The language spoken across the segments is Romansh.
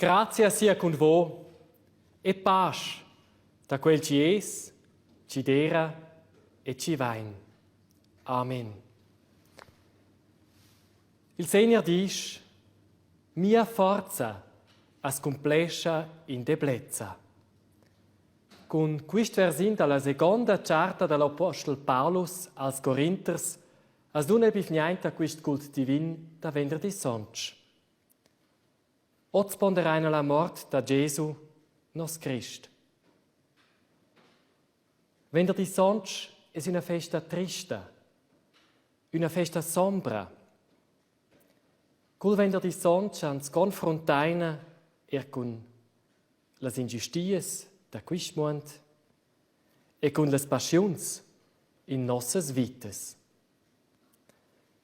Grazia sia cun vo e pasch da quel chi es, chi d'eira e chi vain. Amen. Il Segner disch: Mia forza as cumplescha in deblezza. Cun quist versin da la seguonda charta da l'apostel Paulus als Corinters as duna bivgnaint a quist cult divin da Venderdi Sonch. Oz ponderaina la mort da Gesu, nos Crist. Venderdi Sonch es üna festa trista, üna festa sombra. Cul Venderdi Sonch ans confruntaina eir cun las ingiustias da quist muond e cun las paschiuns in nossas vitas.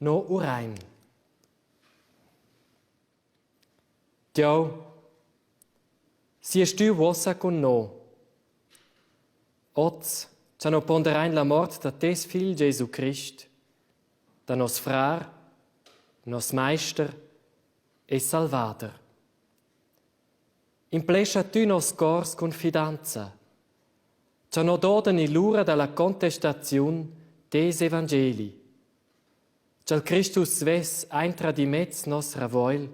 No urain. Dieu, sias tü uossa cun no. Oz cha no ponderain la mort da teis figl Gesu Crist, da nos frar, nos maister e salvader. Implescha tü nos cors cun fidanza, cha no dodan ill'ura da la contestaziun teis evangeli, Cha'l Cristus svess aintra d'immez nos ravuogl,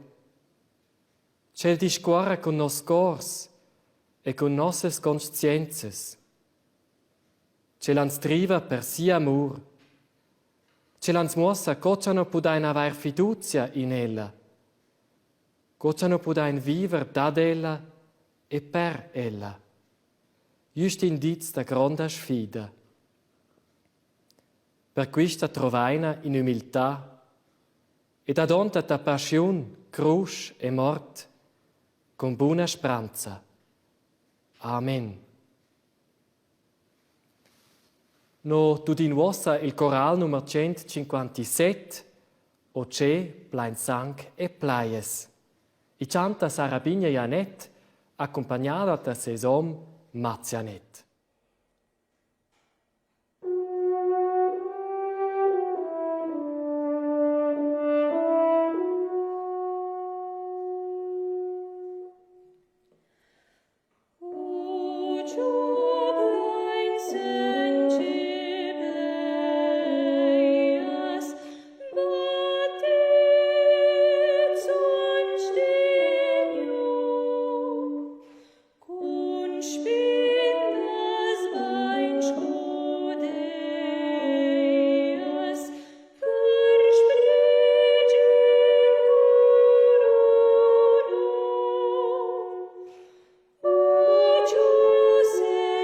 ch'el discuorra cun noss cors e cun nossas conscienzas, ch'el ans driva per sia amur, ch'el ans muossa co cha no pudain avair fiduzia in ella, co cha no pudain viver dad ella e per ella. Güst indizs da gronda sfida. Per quista trovaina in umiltà ed adonta ta paschiun, crusch e mort cun buna spranza. Amen. No tudin uossa il coral numer 157 O che plain sang e plaies. I chanta Sara Bigna Janet, accompagnada da ses hom Mats Janet. Cun spindas bein scudeias per spreger corona. O Giuseppe.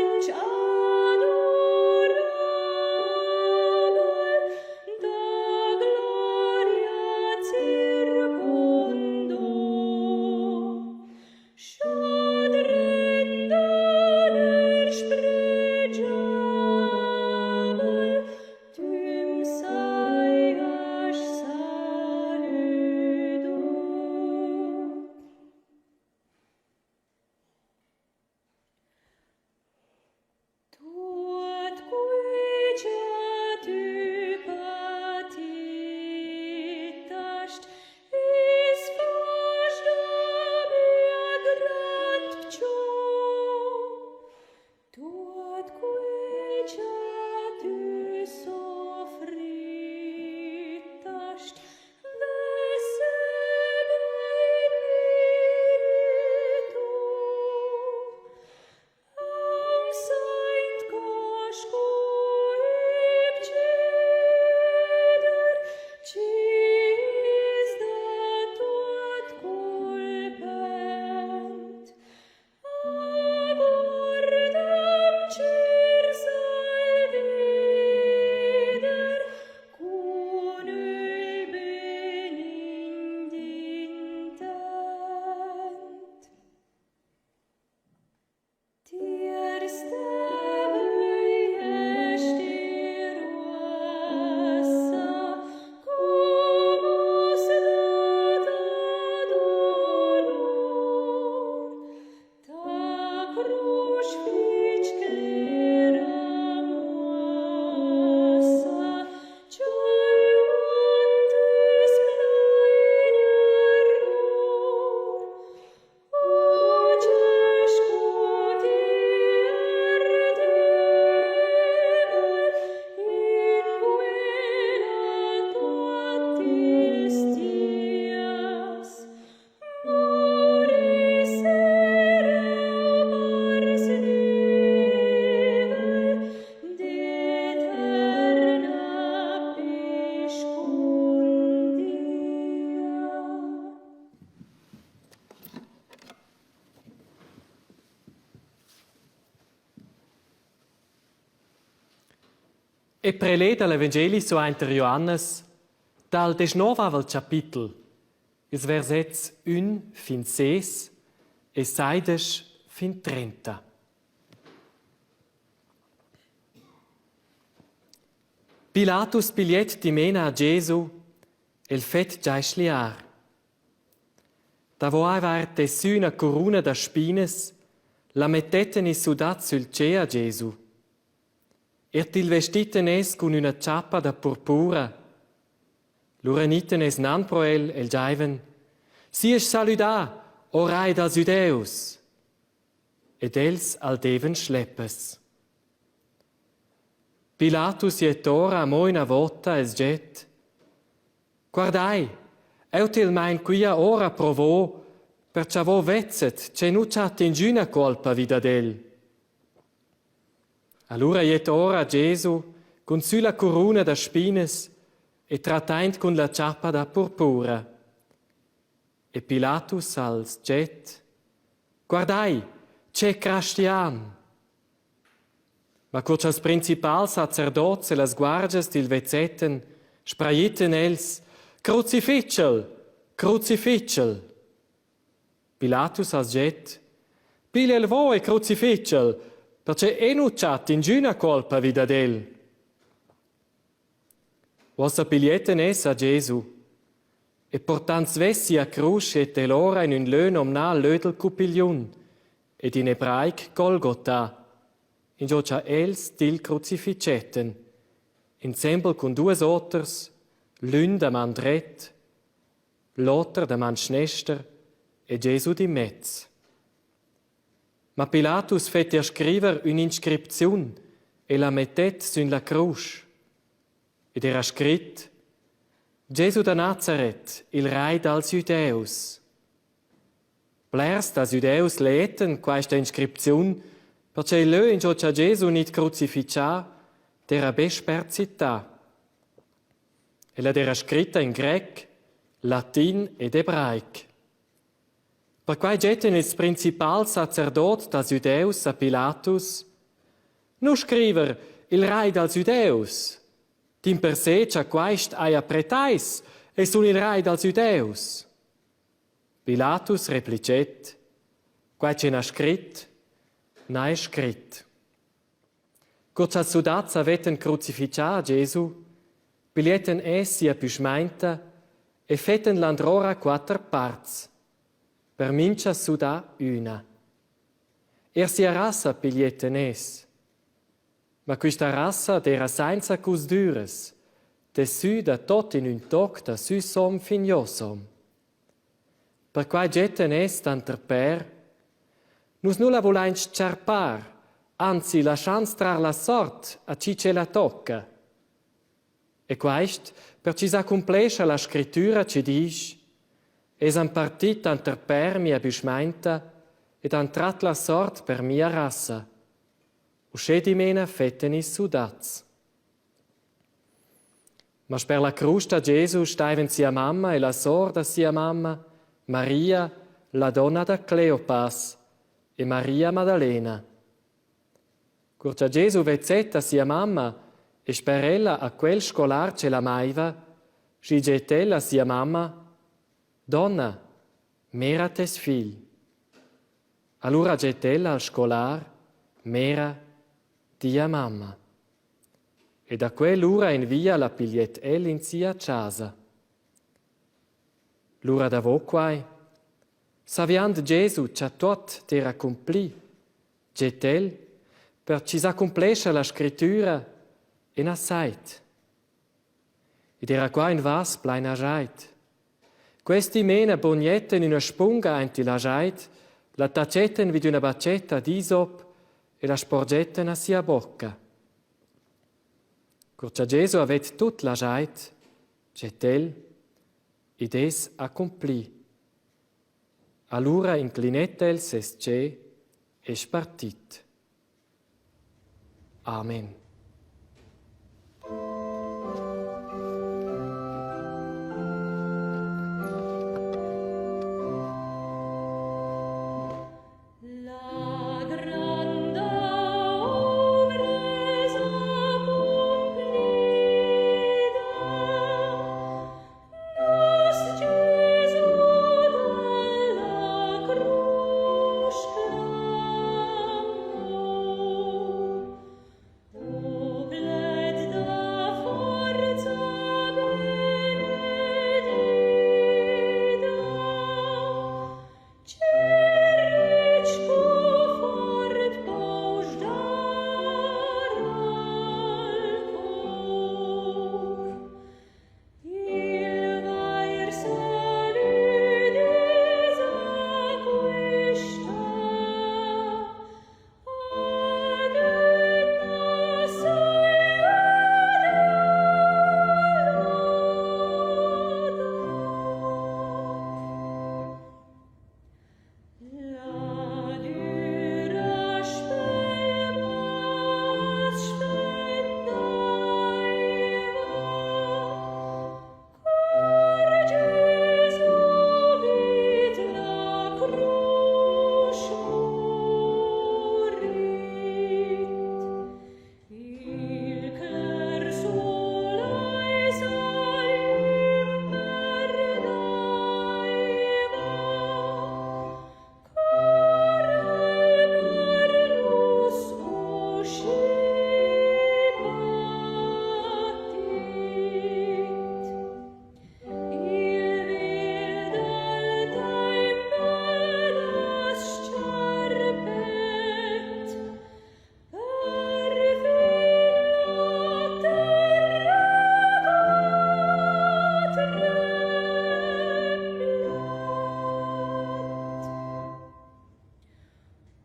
E preleda l'evangeli suainter Joannes dal deschnovavel chapitel, ils versets ün fin ses e saidesch fin 30. Pilatus pigliet dimena a Gesu e'l fet giaischliar. Davo avair tessü üna curuna da spinas, la mettetten ils sudats sül tschè a Gesu. Er til vestitten es cun üna chappa da purpura. Lura gnitten es nan pro el e'l giaivan: «Siesch salüdà, o rai dals Jüdeus!» Ed els al devan schleppas. Pilatus jet ora amo üna vota e's dschet: «Guardai, eu til main quia ora pro vo, per cha vo vezzet che nu chatt ingüna cuolpa vi dad el.» Alura jet ora Gesu cun sü la curuna da spinas e trattaint cun la chappa da purpura. E Pilatus als dschet: Guardai, che crastian! Ma cur cha'ls principals sacerdots e las guardias til vezzetten, sprajitten els: Crucificha'l! Crucificha'l! Pilatus als dschet: Piglia il vo e crucificha'l, perche eu nu chat ingüna cuolpa vi dad el. Uossa piglietten es a Gesu e portand svess sia crusch et el ora in ün lö nomnà lö del cupigliun ed in ebraic Golgotha, ingio cha els til crucifichetten, insembel cun duos oters, l'ün da man dret l'oter da man schnester e Gesu d'immez. Ma Pilatus fet eir scriver ün'inscripziun e la mettet sün la crusch. Ed era scrit: Gesu da Nazaret, il rai dals Jüdeus. Blers dals Jüdeus leetten quaista inscripziun, perche il lö ingio cha Gesu gnit crucifichà d'eira be spert città. Ella era scritta in grec, latin ed ebraic. Perquai getten ils principals sacerdots dals Judeus a Pilatus: Nu scriver il rai dals Judeus, dimpersè cha quaist haja pretais e sun il rai dals Judeus. Pilatus replicet: Quai che n'ha scrit, n'ha scrit. Cur cha'ls sudats avettan crucifichà a Gesu, piglietten els sia püschmainta e fettan landrora quatter parts, per mincha sudà üna. Eir sia rassa piglietten els. Ma quista rassa d'eira sainza cusdüras, tessüda tot in ün toc da süsom fin giosom. Perquai gettan els tanter pèr: Nus nu la vulain s-charpar, anzi laschans trar la sort a chi ch'ella tocca. E quaist per chi s'accumplescha la scrittüra chi disch: Els han parti tanter pèr mia büschmainta ed han trat la sort per mia rassa. Uschè dimena fetten ils sudats. Ma sper la crusch da Gesu staivan sia mamma e la sor da sia mamma, Maria, la donna da Cleopas, e Maria Madalena. Cur cha Gesu vezzet a sia mamma e sper ella a quel scolar ch'el amaiva, schi dschet el a sia mamma: Donna, mera tes figl. Alura dschet ella al scolar: Mera tia mamma. E da quell'ura invia la pigliet el in sia chasa. Lura davo quai, saviand Gesu cha tuot d'eira cumpli, dschet el, per chi s'accumplescha la scrittüra, e na sait. Id era qua ün vas plain aschait. Questi mena bognetten üna spunga aint il aschait, la tachetten vi d'üna bacetta d'isop e la sporgetten a sia bocca. Cur cha Gesu avet tut l'aschait, dschet el, id es accumpli. Alura inclinet el seis tschè e spartit. Amen. La granda ovra es accumplida.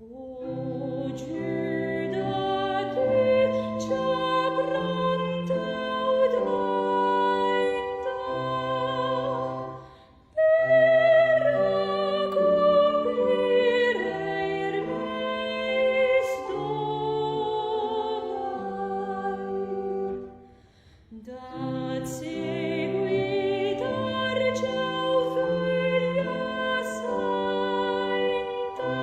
O güda tü cha prantau dvainta, per accumplir eir meis dovair. Dat seguitar ch'eu vöglia sainta,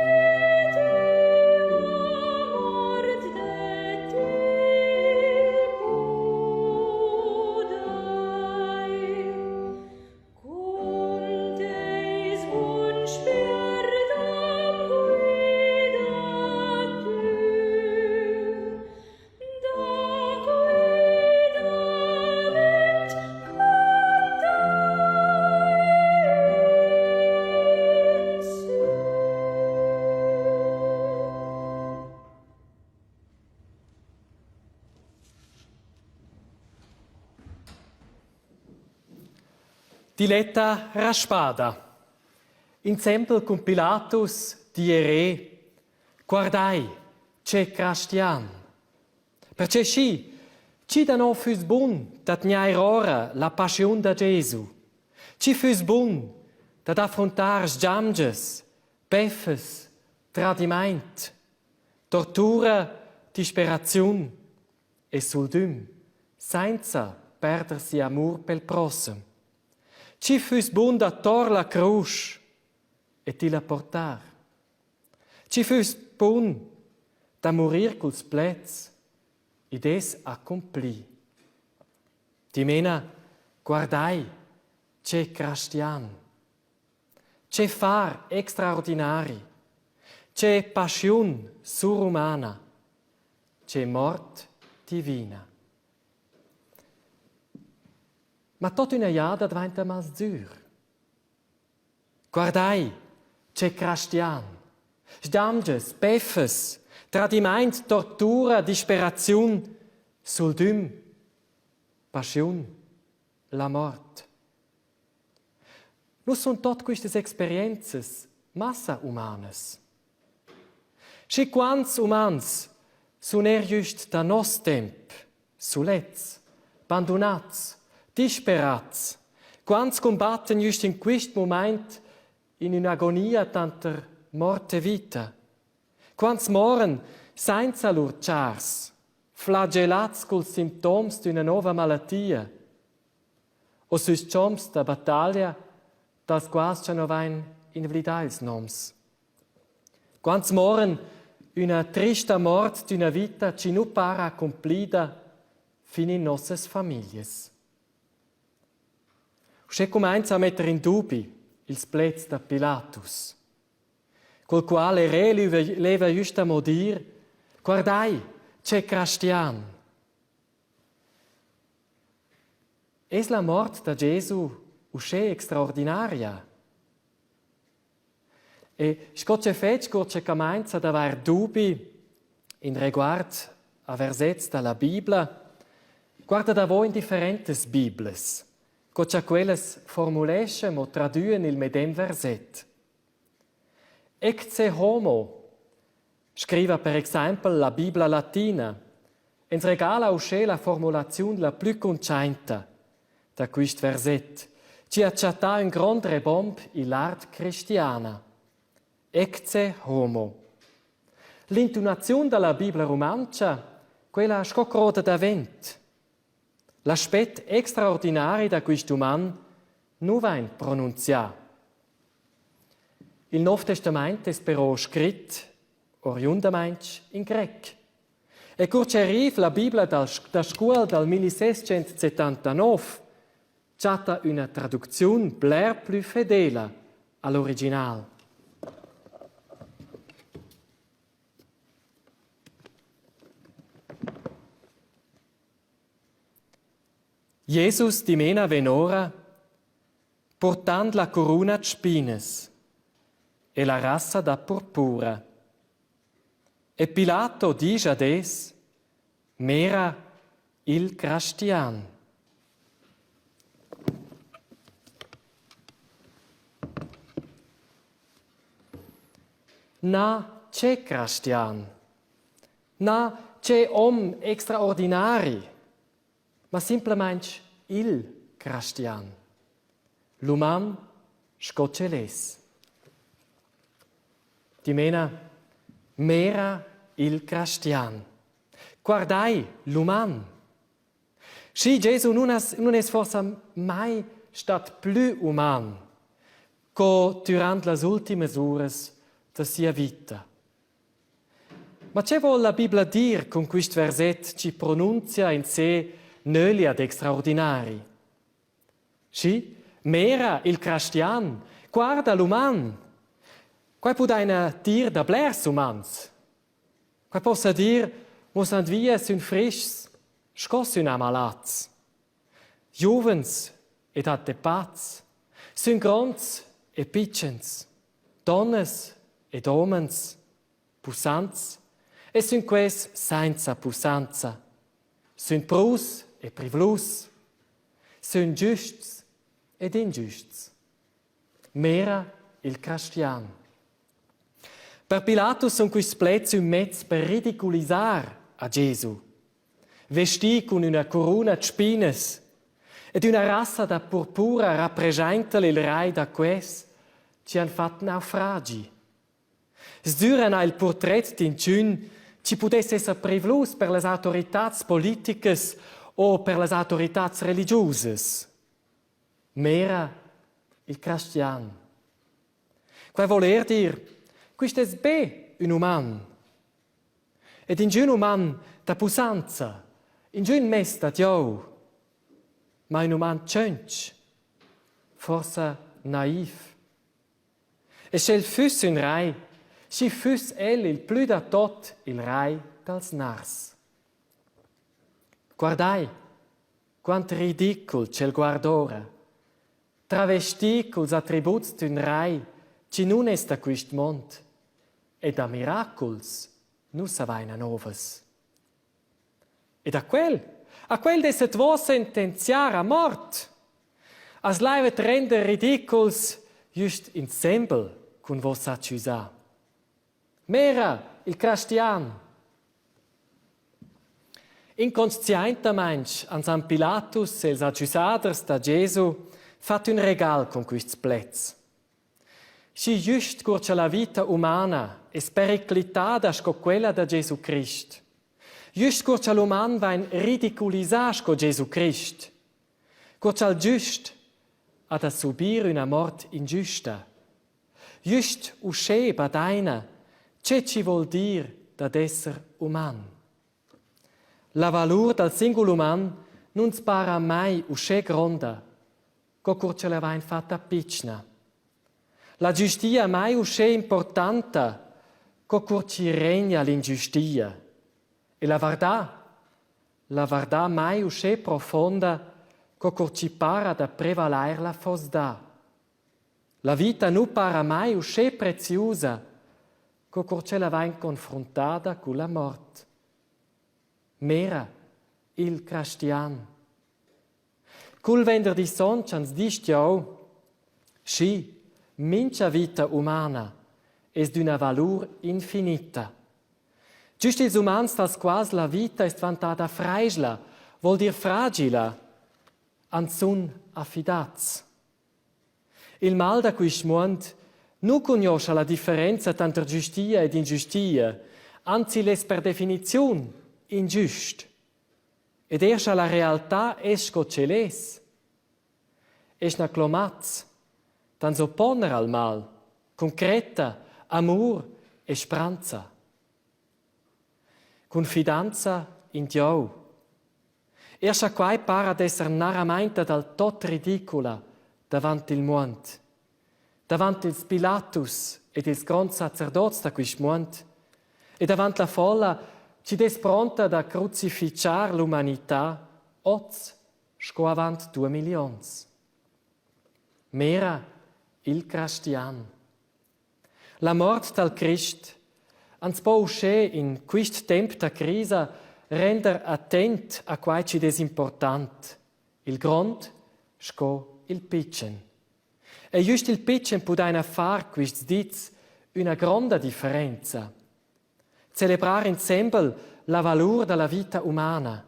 ed eu mort de ti pudair. Cun teis bun spiert am guida tü, da qui davent cantai insü. Diletta raspada. Insembel cun Pilatus di re, guardai, che crastian. Perche schi, chi da no füss bun da tgnair ora la paschiun da Gesu? Chi füss bun dad affruntar sgiamgias, beffas, tradimaint, tortura, disperaziun e suldüm, sainza perder sia amur pel prossem. Chi füss bun da tor la crusch e tilla portar? Chi füss bun da murir culs pleds id es accumpli? Dimena, guardai, che crastian! Che far extraordinari! Che paschiun surhumana! Che mort divina! Ma tot üna jada dvainta malsgür. Guardai, che crastian! Sdamgias, beffas, tradimaint, tortura, disperaziun, suldüm, paschiun, la mort. Nus sun tot quistas experienzas massa umanas. Schi quants umans sun eir güst da nos temp sulets, bandunats, disperats, quants cumbattan güst in quist mumaint in ün'agonia tanter mort e vita, quants moran sainza lur chars, flagellats culs simptoms d'üna nouva malattia o süls chomps da battaglia dals quals cha no vain invlidà ils noms. Quants moran üna trista mort d'üna vita chi nu para accumplida fin in nossas famiglias. Uschè cumainza a metter in dubi ils pleds da Pilatus, col qual er el leva güst amo dir: «Guardai, che crastian!» Es la mort da Gesu uschè extraordinaria? E sco che fetg cur che cumainza ad avair dubi in reguard a versets da la Bibla, guarda davo in differentas biblas, co cha quellas formuleschan o tradüan il medem verset. Ecce homo, scriva per exaimpel la Bibla latina, e'ns regala uschè la formulaziun la plü cuntschainta da quist verset, chi ha chattà ün grond rebomb ill'art cristiana. Ecce homo. L'intunaziun da la Bibla rumantscha, quella sco croda davent. L'aspet extraordinari da quist uman nu vain pronunzià. Il Nouv Testamaint es però scrit oriundamaing in grec. E cur ch'arriv la Bibla dal da Scuol dal 1679 chatta üna traducziun bler plü fedela a l'original. Jesus dimena ven ora, portand la curuna d'spinas e la rassa da purpura. E Pilato disch ad es: Mera il crastian. Na, che crastian! Na, che hom extraordinari! Ma simplamaing il crastian. L'uman sco ch'el es. Dimena, mera il crastian. Guardai l'uman. Schi, Gesu nun es, nun es forsa mai stat plü uman co dürant las ultimas uras da sia vita. Ma che vuol la Bibla dir cun quist verset chi pronunzia in se nöglia d'extraordinari? Schi, mera il crastian, guarda l'uman. Quai pudaina dir da blers umans. Quai possa dir, muossand via sün frischs sco sün amalats. Giuvens ed attepats, sün gronds e pitschens, donnas ed homens, pussants e sün quels sainza pussanza, sün prus e privlus, sün giusts ed ingiusts. Mera il crastian. Per Pilatus sun quists pleds ün mez per ridiculisar a Gesu. Vestì cun üna curuna d'spinas ed üna rassa da purpura rapreschainta'l il rai da quels chi han fat naufragi. Sdüran ha il purtret d'inchün chi pudess esser privlus per las autoritats politicas o per las autoritats religiusas. Mera il crastian. Quai voul eir dir, quist es be ün uman. Ed ingün uman da pussanza, ingün mess da Dieu, ma ün uman tschöntsch, forsa naiv. E sch'el füss ün rai, schi füss el il plü da tot il rai dals nars. Guardai, quant ridicul ch'el guard'ora. Travestì culs attributs d'ün rai chi nun es da quist mond e da miraculs nu savaina nouvas. Ed a quel, a quel dessat vo sentenziar a mort. As laivat render ridiculs güst insembel cun vos achüsà. Mera, il crastian! Inconsciaintamaing ans han Pilatus e'ls achüsaders da Gesu fat ün regal cun quists pleds. Schi güst cur cha la vita umana es periclitada sco quella da Gesu Crist, güst cur cha l'uman vain ridiculisà sco Gesu Crist, cur cha'l güst ha da subir üna mort ingiüsta, Güst uschè badaina che chi voul dir dad esser uman. La valur dal singul uman nun's para mai uschè gronda co cur ch'ella vain fatta pitschna. La giustia mai uschè importanta co cur chi regna l'ingiustia. E la vardà, la vardà mai uschè profonda co cur chi para da prevalair la fosdà. La vita nu para mai uschè preziusa co cur ch'ella vain confruntada culla mort. Mera, il crastian. Cul venderdi sonch ans disch Dieu, schi, mincha vita umana es d'üna valur infinita. Güst ils umans dals quals la vita es dvantada fraischla, voul dir fragila, ans sun affidats. Il mal da quist muond nu cugnuoscha la differenza tanter giustia ed ingiustia, anzi l'es per definiziun ingiüst. Ed eir scha la realtà es sco ch'el es, eschna clomats d'ans opponer al mal cun cretta, amur e spranza. Cun fidanza in Dieu. Eir scha quai para d'esser narramainta dal tot ridicula davant il muond, davant ils Pilatus ed ils gronds sacerdots da quist muond e davant la folla chi'd es pronta da crucifichar l'umanità hoz sco avant duamilli ons. Mera il crastian. La mort dal Crist ans po uschè in quist temp da crisa render attent a quai chi'd es important, il grond sco il pitschen. E güst il pitschen pudaina far quists dits Üna gronda differenza. Celebrar insembel la valur da la vita umana.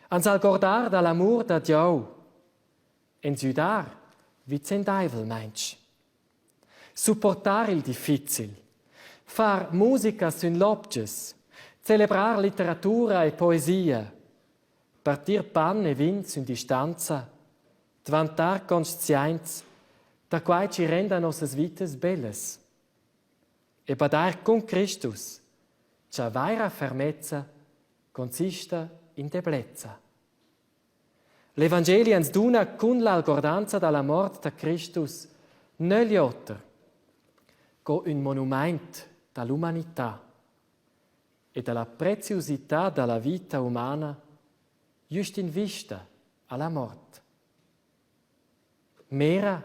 Ans algordar da l'amur da Dieu. Ens güdar vicendaivelmaing. Supportar il difficil. Far musica sün lobgias. Celebrar litteratura e poesia. Partir pan e vin sün distanza. Dvantar consciaints da quai chi renda nossas vitas bellas. E badar cun Cristus, cha vaira fermezza consista in deblezza. L'Evangeli ans duna cun l'algordanza da la mort da Cristus nögl oter co ün monumaint da l'umanità e da la preziusità da la vita umana güst in vista a la mort. Mera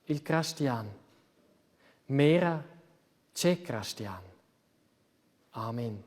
il crastian. Mera che crastian. Amen.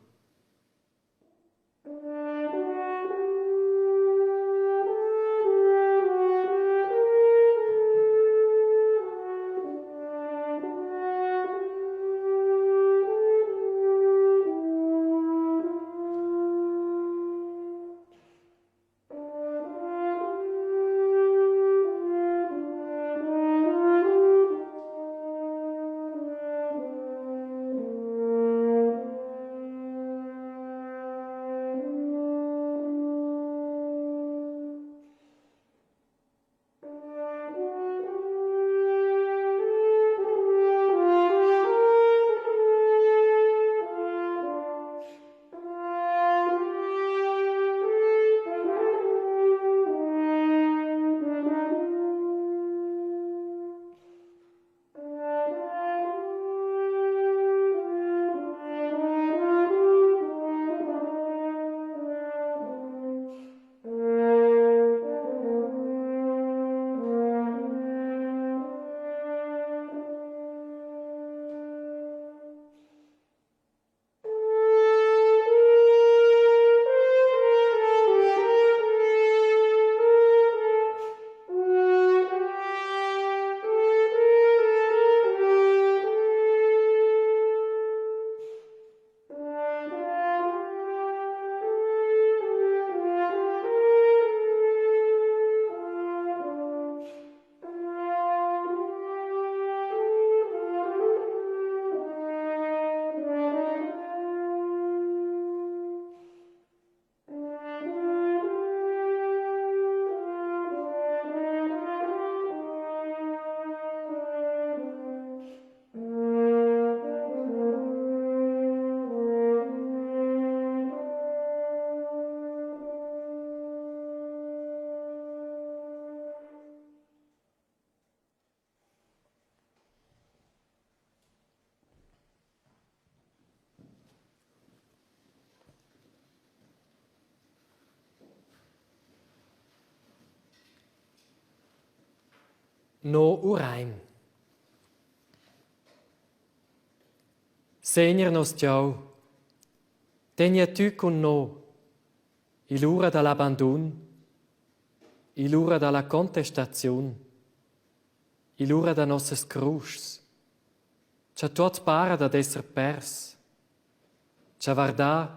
No urain. Segner nos Dieu, tegna tü cun no ill'ura da l'abandun, ill'ura da la contestaziun, ill'ura da nossas cruschs, cha tuot para dad esser pers, cha vardà,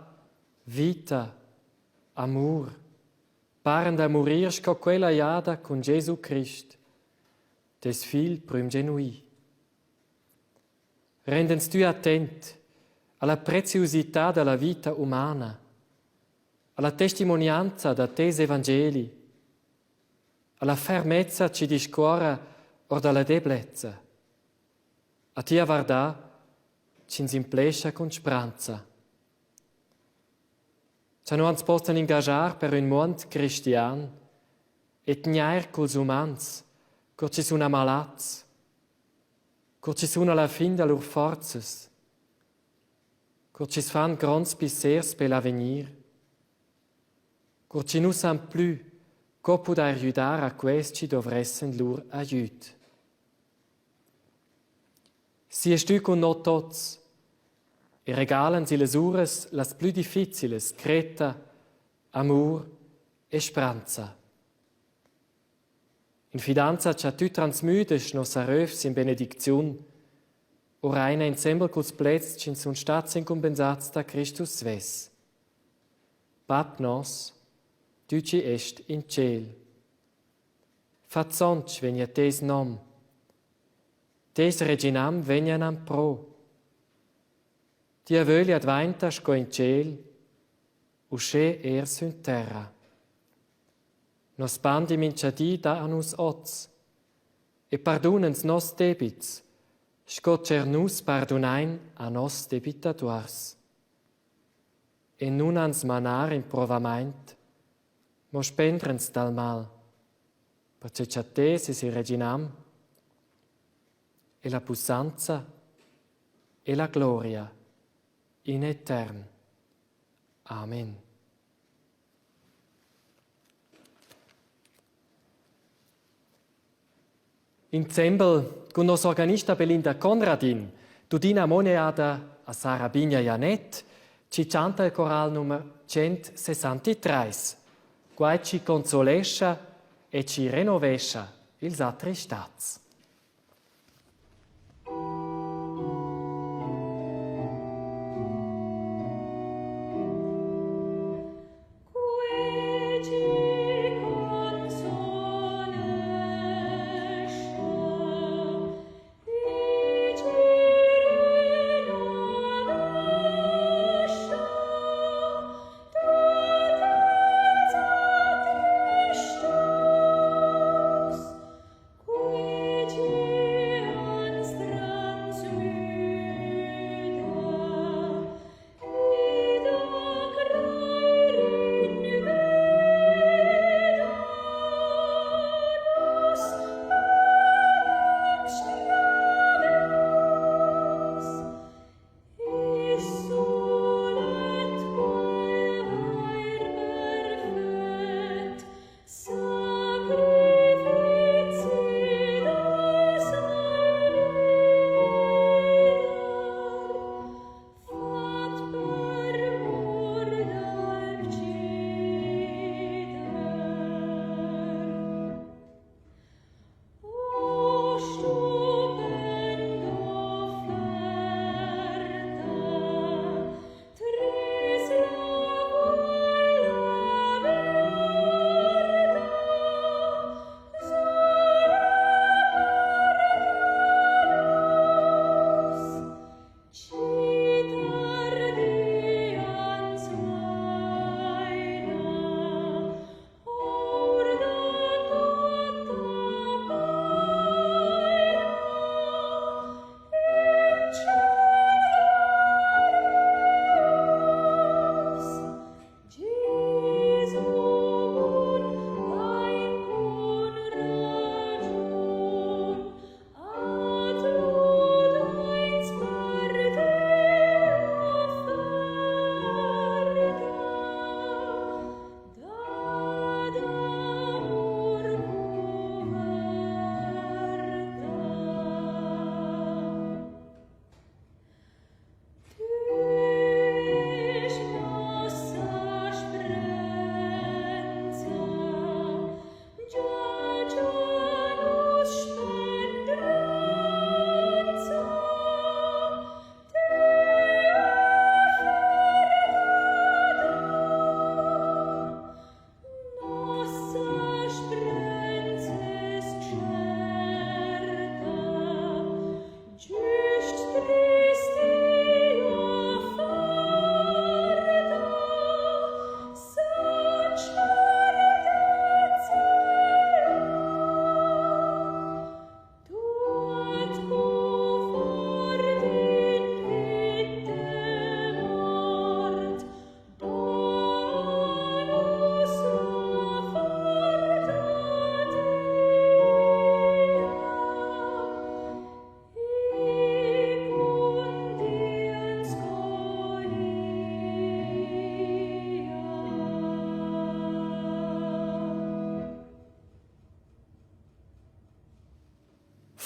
vita, amur paran da murir sco quella jada cun Gesu Crist, tes figl prümgenui. Rendens tü attent alla preziusità da la vita umana, alla testimonianza da tes evangeli, alla fermezza chi discuorra or da la deblezza, a tia vardà chi'ns implescha cun spranza. Cha no ans possan ingaschar per ün muond cristian e tgnair culs umans cur chi sun amalats, cur chi sun alla fin da lur forzas, cur chi's fan gronds pissers pel avegnir, cur chi nu san plü co pudair güdar a quels chi dovressen lur agüd. Siast tü cun no tots e regalans illas uras las plü difficilas cretta, amur e spranza. In fidanza cha tü transmüdesch nossa rövs in benedicziun. Uraina insembel culs pleds ch'ins sun stats incumbensats da Cristus svess. Bap nos, tü chi est in tschêl. Fat sonch vegna teis nom. Teis reginam vegna nan pro. Tia vöglia dvainta sco in tschêl, uschè eir sün terra. Nos pan d'imincha di dà a nus hoz e parduna'ns noss debits, sco ch'eir nus pardunain a noss debitatuors. E nun ans manar in provamaint, mo spendra'ns dal mal, perche cha tes es il reginam e la pussanza e la gloria in etern. Amen. Insembel cun nossa organista Belinda Conradin, tuttina moneada a Sara Bigna Janett, ci chanta il choral numer 163. Quai ci consolescha e ci renovescha ils atristats.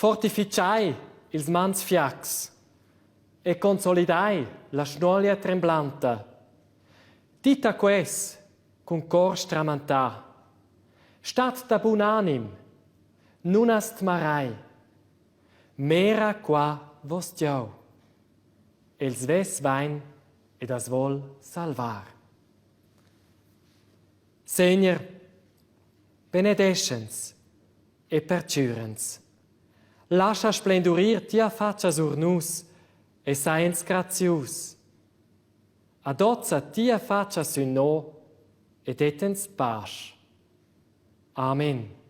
Fortifichai ils mans fiacs e consolidai la schnuoglia tremblanta. Dita ques cun cor stramantà. Stat da bun anim, nun as tmarai. Mera qua. vos Dieu. El svess vain ed as vol salvar. Segner, benedeschens e perchürens. Lascha splendurir tia fatscha sur nus e sains grazius. Adozza tia fatscha sün no e dettens pasch. Amen.